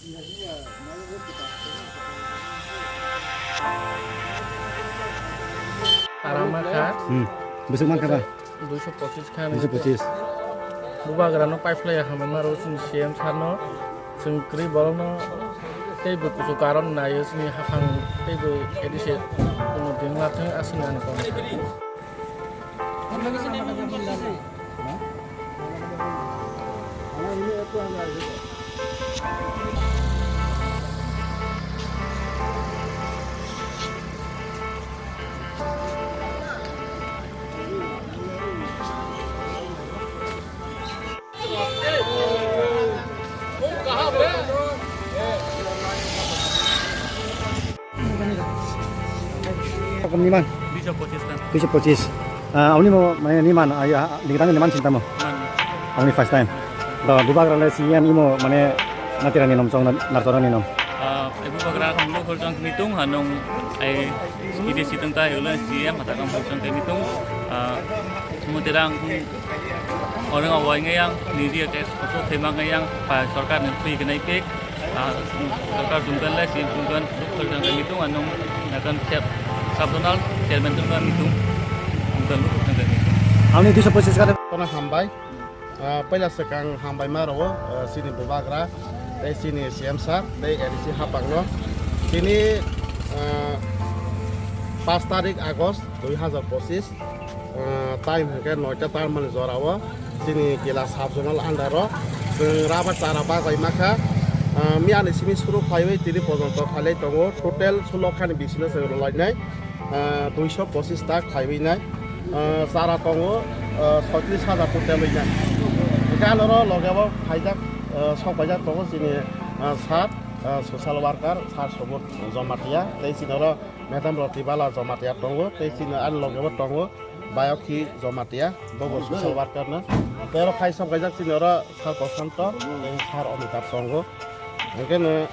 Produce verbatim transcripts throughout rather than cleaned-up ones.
Tara ma kha. Hmm. Bwswk man kha ba? Duiso pochis kha. Duiso pochis. Bubagra no pipeline hamma ro chini C M sir no. Chwng kwrwi borokno teibo kuchuk karon naio, chini haphang teibo A D C kuno bengla thang aswk nang tong. Rokam niman? Duiso pochis kan. Duiso pochis. Ah, aboni mo mane niman, ah, ya, ni tang niman sintamo. Man. Aboni first time. Do bubagra le C M imo mane natira ni nom chong na, narchora ni nom. Ah, bubagra kam lo khorjang ni tung hanung ai A D C tang ta yolo C M hata kam khorjang ni tung. Ah, mo terang Orang awai ngayang, niji ates koso thema ngayang, pa sorkar ni free kenai pek, ah, sorkar jungkan lai, C M jungkan, duk kerja kami tu, anong nakan siap sabdonal, chairman tu kami tu, jungkan duk kerja kami tu. Ang ni duiso pochis kare. Kono hambai, ah, paila sekang hambai ma rao, ah, sini bubagra, tei sini C M sir, tei A D C hapang no. Sini, ah, pas tarik August dui hazar pochis. Ah, time hwnkhe noita tarmani jorao chini Kila sub-zonal under-o chwng rubber chara bagwi makha. Ah, miyani simi suru khaiwi tini pojonto khailai tongo. Total sulo khani bisino chwng rwlainai, ah, duiso pochis ta khaiwi nai. Ah, chara tongo, ah, soitrish hajar total wi nai. Hwnkhe anoro logeo khaijak, ah, sok paijak tongo chini, ah, sir, ah, social worker, sir Subodh Jamatia. Tei chini oro Madam Roti Bala Jamatia tongo, tei chini ani logeo tongo Bayokhi Jamatia, bobo social worker no. Tei oro khai sok kaijak chini oro Sir Prashanto, tei Sir Amitabh tongo. Hwnkhe no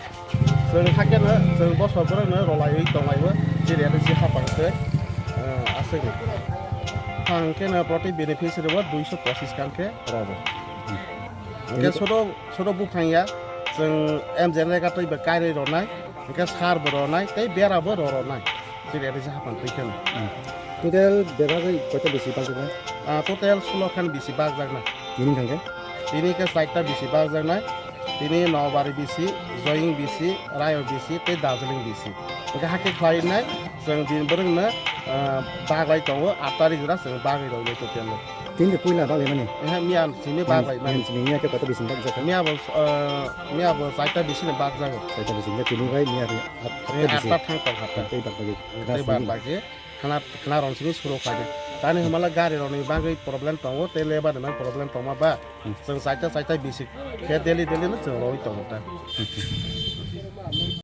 chwng hakhe no chwng bosor borok no rwlaiwi tonglaio, chini aro si hapang se, eh, aswk. Hwnkhe no proti beneficiary bo duiso pochis kan khe rogo. Hwnkhe sodo, sodo buphang ya, chwng M J N rega twi bai kairwi rwnai. Hwnkhe sar bo rwnai tei bera bo rw rwnai. Chini A D C hapang twi kheno. Hmm. Total bebagwi koita bisi bakjaknai? Ah, total sulo khan bisi bakjaknai. Tini hwnkhe? Tini khe chaita bisi bakjaknai. Tini Nobari bisi, Joying bisi, Rayo bisi tei Darjeeling bisi. Hwnkhe hakhe khlainai chwng din bwrwngno, ah, baglai tongo, aat tarik jora chwng bagwi rwnai total no. Tini puila bagwi mani? Ehe, miya simi bagwi mani. Miya simi miya khe koita bisi bakjak? Miya bo, ah, miya bo chaita bisi ni bakjago. Chaita bisi, tini bai miya At-, Tei atta bisi. Atta thang tong kha ta. Tei bad bagi. Tei bad bagi. Khana, khana rong simi suru khaide. Tani hwnmala gari rokni bagwi problem tongo, tei lebar ni bagwi problem tongma ba. Hmm. Chwng chaita chaita bisi khe daily daily no chwng rwi tongo ta.